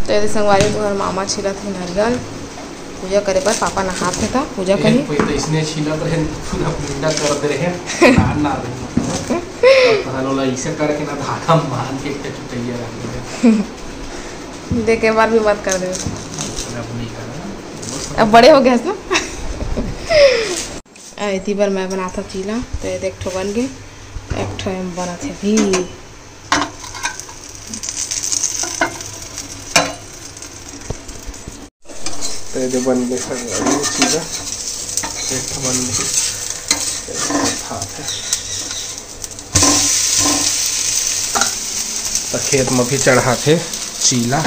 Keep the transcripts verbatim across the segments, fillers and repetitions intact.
तो एदे संगवारी, तुहर मामा छीलत हे नारियल पूजा करे बर। पापा नहात हे, त पूजा ए, करी। कोई तो इसने छीलत रहे, पूरा मुंडा कर दे रहे, नान ना रहे। तो हलोला इसे करके ना धागा मान के एक चुटैया रख दे। देखे बार भी मत कर दे। अब नहीं करना। अब बड़े हो गए ना। आ, एती बर मैं बनात हव चीला, तो ये देख ठो बन गे, एक ठो एम बनत हे भी। तो ये दे बन गे संगवारी चीला, एक ठो बन गे। खात हे। तो खेत में भी चढ़ात हे चीला।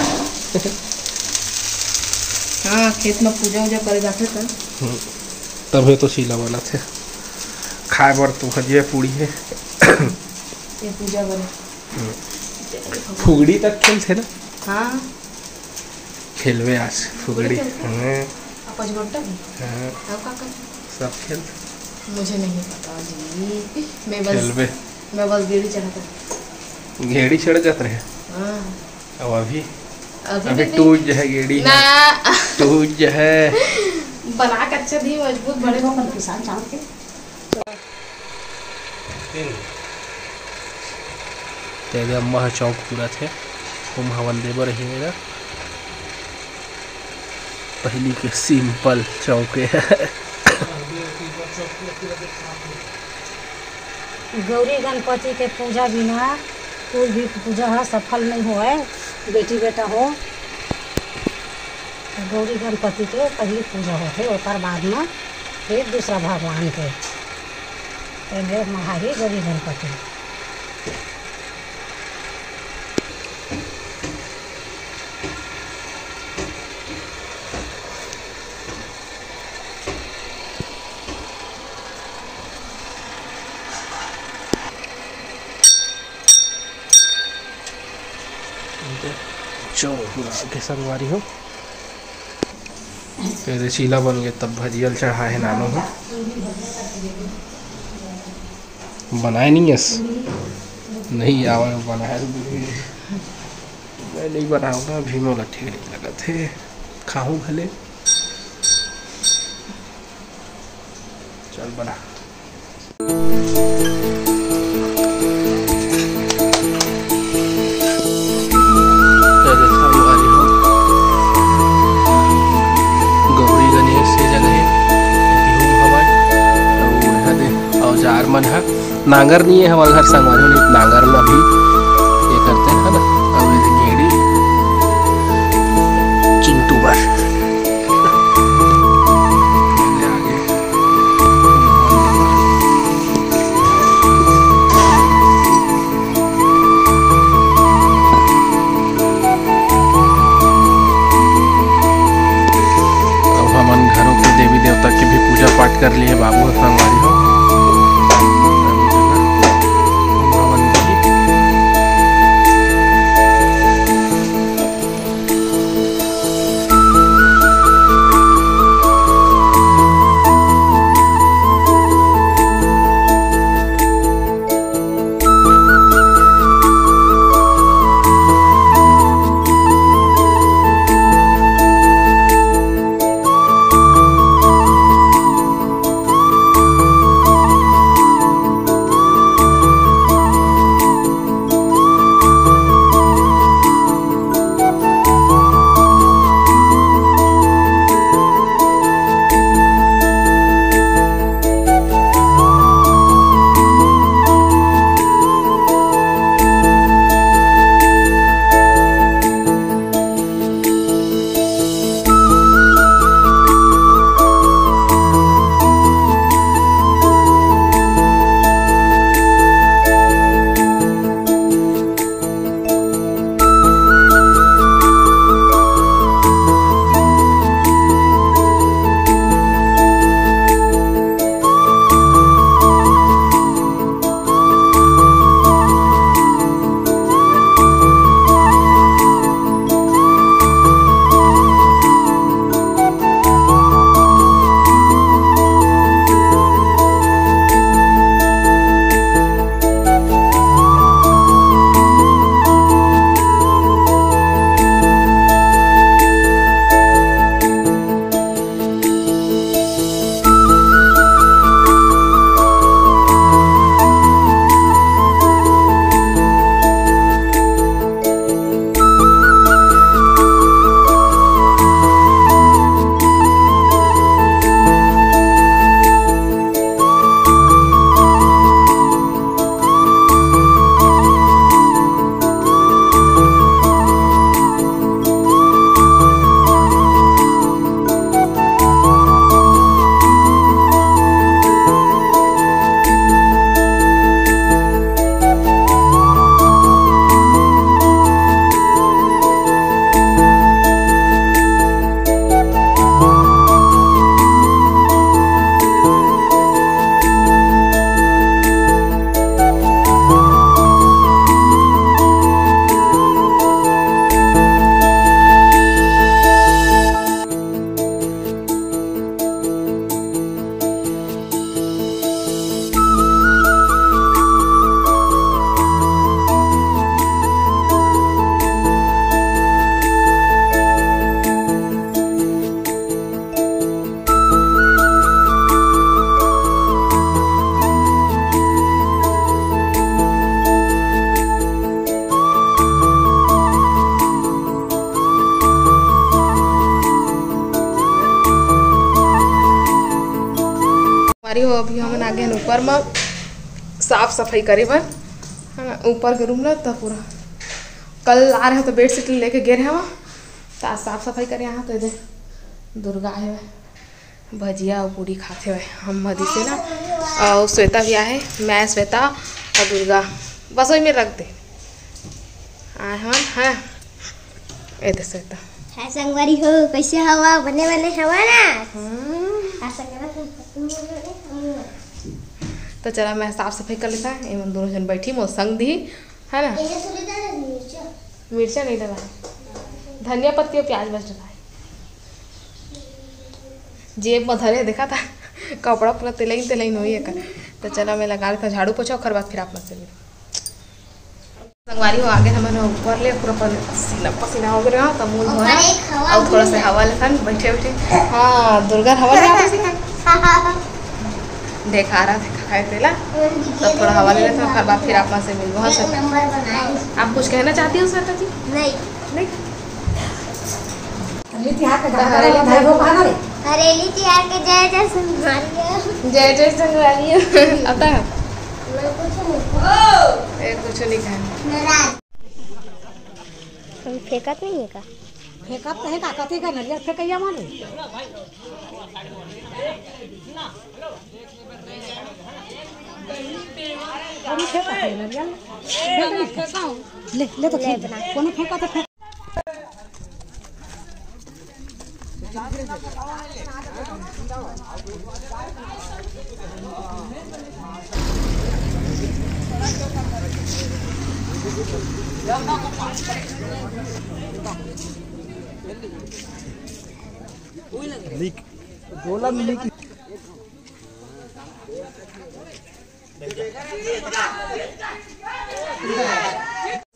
हाँ, खेत में पूजा उजा करे जाथे त। हम्म। तभे तो चीला बनत हे। खाए बर तो भजिया पूड़ी हे। ये पूजा बर। हम्म। फुगड़ी तक खेलथे ना? हाँ। खेलबे आज फुगड़ी फुगड़ी। खेलथे? हाँ। आ पचगोट्टा भी? हाँ। अउ का का? सब खेलथे। मुझे नहीं पता जी, मैं बस खेलबे। मैं बस गेड़ी चढ़त रहे। गेड़ी चढ़ जात रहे? हाँ। अब अभी? अभी अभी भी टूट नहीं। जाए गेड़ी ना। टूट जाए। बना के अच्छा दी मजबूत बड़े। अपन पिसान चाँद के। तेरे अम्मा ह चौक पूरा थे, ओम हवन दे बर ही मेरा। पहली के सिंपल चौके है। गौरी गणपति के पूजा बिना कोई भी पूजा ह सफल नहीं होए। बेटी बेटा हो, गौरी गणपति के पहली पूजा होथे, ओकर बाद में फिर दूसरा भगवान के। ए मेरे महारी गौरी गणपति। चौक पूरा के संगवारी हो। पहले चीला बन गए, तब भजिया ल चढ़ाए हे नानू ह। बनाए नहीं हस? नहीं आवे बनाए। मैं नहीं बनाऊंगा, अभी मोला ठीक नहीं लगत हे। खाहूं भले। चल बना। तो देखा, हमारी हो गौरी गणेश के जगह है, एती हो हमारे, अउ यहाँ दे औजार मन है। नांगर नहीं है हमारे घर संगवारी, नहीं नांगर ला भी ये करते हैं ना। अब ये गेड़ी चिंटू बर। अब हमन घरों के देवी देवता के भी पूजा पाठ कर लिए बाबू संगवारी हो। ऊपर म साफ सफाई करे बर, है ना, ऊपर के रूम ला त पूरा कल आ रहे तो बेडशीट लेके गे रहे, त आज साफ सफाई करे। यहाँ तो दे दुर्गा हे, भजिया अउ पूरी खाथे हुए हम मदी से ना, अउ श्वेता भी आहे, मैं, श्वेता अउ दुर्गा, बस वही में रख दे। आए हन, हाँ, ए दे श्वेता। हाय संगवारी हो, कैसे हवा? बने बने हवा ना? हाँ। आ संगवारी हो, तुम बने बने हवा। तो चला, मैं साफ सफाई कर लेता है, एमन दोनों जन बैठी मोर संग दी, है ना? ये सुनी था ना मिर्चा? मिर्चा नहीं डाला है, धनिया पत्ती और प्याज बस डाला है। जेब में धरे देखा था, कपड़ा पूरा तेलइन तेलइन होई एकर। तो चला, मैं लगा लेता झाड़ू पोछा, ओकर बाद फिर आप मन से मिलूँ। संगवारी हो, आगे हमन ऊपर ले पूरा पसीना पसीना हो गए रहा, तो मुंह धोना और थोड़ा सा हवा लेथन बैठे बैठे। हाँ, दुर्गा हवा ले आते। देखा रहा, देखा है तेला। तो थोड़ा हवा ले लेथन, ओकर बाद फिर आप मन से मिलबो। हाँ सर, आप कुछ कहना चाहती हो श्वेता जी? नहीं। नहीं। हरेली तिहार के तो गाना हरेली बधाई हो, कहा ना रे? हरेली तिहार के जय जय संगवारी हो। जय जय संगवारी हो। अब तक मैं कुछ नहीं। ए, कुछ नहीं कहा। नाराज। हम फेंकत नहीं है का? फेंकत तो है का? कथी का नरियर फेंकैया मारे? कोनो फेंकत है नरियर? ले, ले तो फेंक। कोनो फेंकत है, फेंक।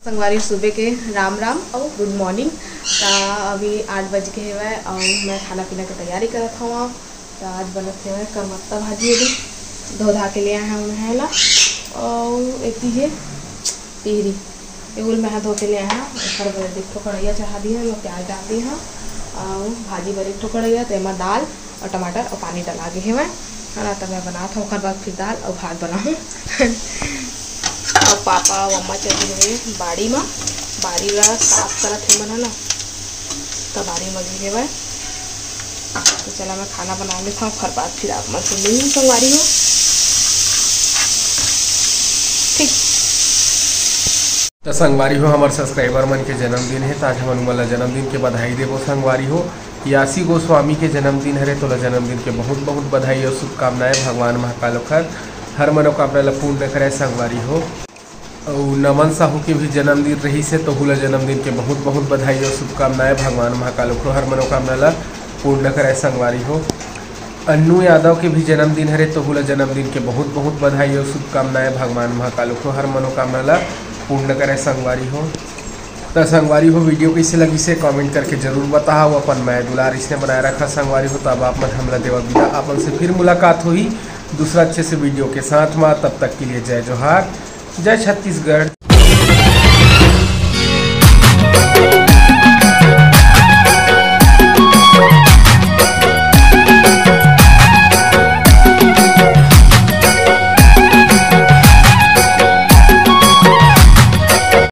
संगवारी, सुबह के राम राम और गुड मॉर्निंग। त अभी आठ बज के हवय और मैं खाना पीना के तैयारी करत हवं। त आज बनत हवय करमत्ता भाजी, एदे धो धा के ले आए हवं मैं ला। और एती हे टिहरी, एहू ल मैं हा धो के ले आए हवं। एकर बर एक ठो कढ़ैया चढ़ा दिए हवं, प्याज डाल दिए हवं और भाजी बर एक ठो कढ़ैया, तेमा दाल और टमाटर और पानी डला गे हेवय, है ना। तब मैं बनात हवं, ओकर बाद फिर दाल और भात बनाहूँ। और पापा अउ अम्मा चल गे हेवय बाड़ी म, बाड़ी ला साफ करत हेवय ना, त बाड़ी म गे हेवय। तो चला, मैं खाना बना लेथव, ओकर बाद फिर आप मन से मिलहूँ संगवारी हो। ठीक। त संगवारी हो, हमर सब्सक्राइबर मन के जन्मदिन हे, त आज हमन उमन ला जन्मदिन के बधाई देबो संगवारी हो। यासी गोस्वामी के जन्मदिन हरे, तोला जन्मदिन के बहुत बहुत बधाई और शुभकामनाएं। भगवान महाकाल ओखर हर मनोकामना ला पूर्ण करे संगवारी हो। अउ नमन साहू के भी जन्मदिन रहिस हे, तोहू ला जन्मदिन के बहुत बहुत बधाई और शुभकामनाएं। भगवान महाकाल ओखरो हर मनोकामना ला पूर्ण करे संगवारी हो। अन्नू यादव के भी जन्मदिन हरे, तोहू ला जन्मदिन के बहुत बहुत बधाई और शुभकामनाएं। भगवान महाकाल ओखरो हर मनोकामना ला पूर्ण करे संगवारी हो। त संगवारी हो, वीडियो कइसे लगिस हे कमेंट करके जरूर बताहव। अपन मया दुलार इसने बनाए रखा संगवारी हो। त अब आप मन हमला देवा बिदा, आप मन से फिर मुलाकात होही दूसरा अच्छे से वीडियो के साथ मा। तब तक के लिए जय जोहार, जय छत्तीसगढ़।